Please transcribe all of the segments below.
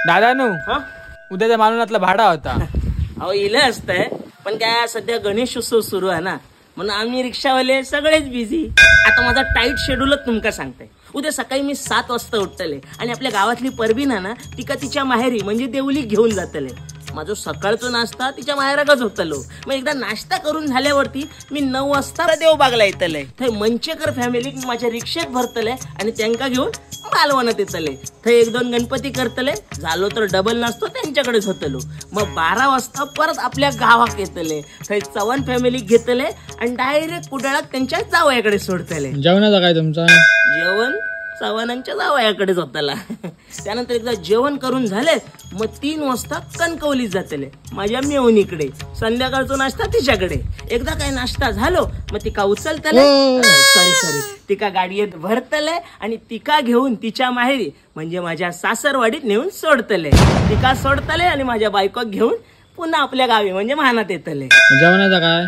दादा नू हा उद्याच्या मालवणातला भाडा होता. अहो इलं असतंय, पण काय सध्या गणेश उत्सव सुरू आहे ना, म्हणून आम्ही रिक्षावाले सगळेच बिझी. आता माझा टाईट शेड्यूलच तुमका सांगताय. उद्या सकाळी मी 7 वाजता उठतले आणि आपल्या गावातली परबीना ना तिका तिच्या माहेरी म्हणजे देवली घेऊन जातले. माझो सकाळचो नाश्ता तिच्या माहेराकच होतलो. मग एकदा नाश्ता करून झाल्यावरती मी 9 वाजता देवबागला येतले. थंय मंचेकर फॅमिलीक मी माझ्या रिक्षेत भरतले आणि त्यांका घेऊन मालवणात येतले. थंय 1-2 गणपती करतले, झालो तर डबल नाश्तो त्यांच्याकडेच होतलो. मग 12 वाजता परत आपल्या गावाक येतले. थंय चव्हाण फॅमिलीक घेतले आणि डायरेक्ट कुडाळाक त्यांच्या जावयाकडे सोडतले. जेवणाचा काय तुमचा? जेवण चव्हाणांच्या जावयाकडेच होतला. त्यानंतर एकदा जेवण करून झाले मग 3 वाजता कणकवलीत जातले माझ्या मेवणीकडे. संध्याकाळचा नाश्ता तिच्याकडे. एकदा काय नाश्ता झालो मग तिका उचलतले, सॉरी तिका गाडयेत भरतले आणि तिका घेऊन तिच्या माहेरी म्हणजे माझ्या सासरवाडीत नेऊन सोडतले. तिका सोडतले आणि माझ्या बायकोक घेऊन पुन्हा आपल्या गावी म्हणजे मानात येतले. जेवणाचा काय?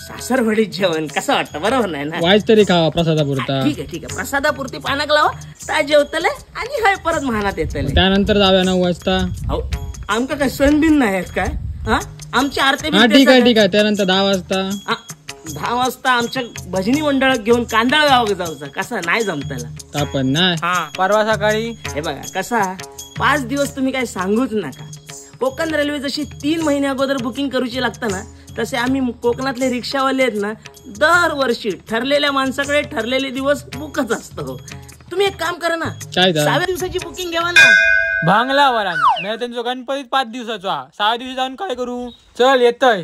सासरवाडीत जेवण कसं वाटतं, बरोबर नाही ना? वाईच तरी खावा प्रसादापुरता. ठीक आहे ठीक आहे, प्रसादापुरती पानाक लावा, ता जेवतले आणि हय परत मानात येतले. त्यानंतर जाऊया 9 वाजता. अहो आमका काय सण बिन नाही आहेत काय? हा आमची आरती हा ठीक आहे ठीक आहे. त्यानंतर 10 वाजता. 10 वाजता आमच्या भजनी मंडळात घेऊन कांदाळ गावाक जाऊचा, कसा नाही जमताला पण नाही. परवा सकाळी हे बघा कसा 5 दिवस तुम्ही काय सांगूच नका. कोकण रेल्वे जशी 3 महिन्या अगोदर बुकिंग करूची लागतं ना, तसे आम्ही कोकणातले रिक्षावाले आहेत ना दरवर्षी ठरलेल्या माणसाकडे ठरलेले दिवस बुकच असतो. तुम्ही एक काम करा ना, 6व्या दिवसाची बुकिंग घ्यावा ना. भांगला वरान नाही त्यांचं गणपतीत 5 दिवसाचा, 6 दिवशी जाऊन काय करू? चल येतोय.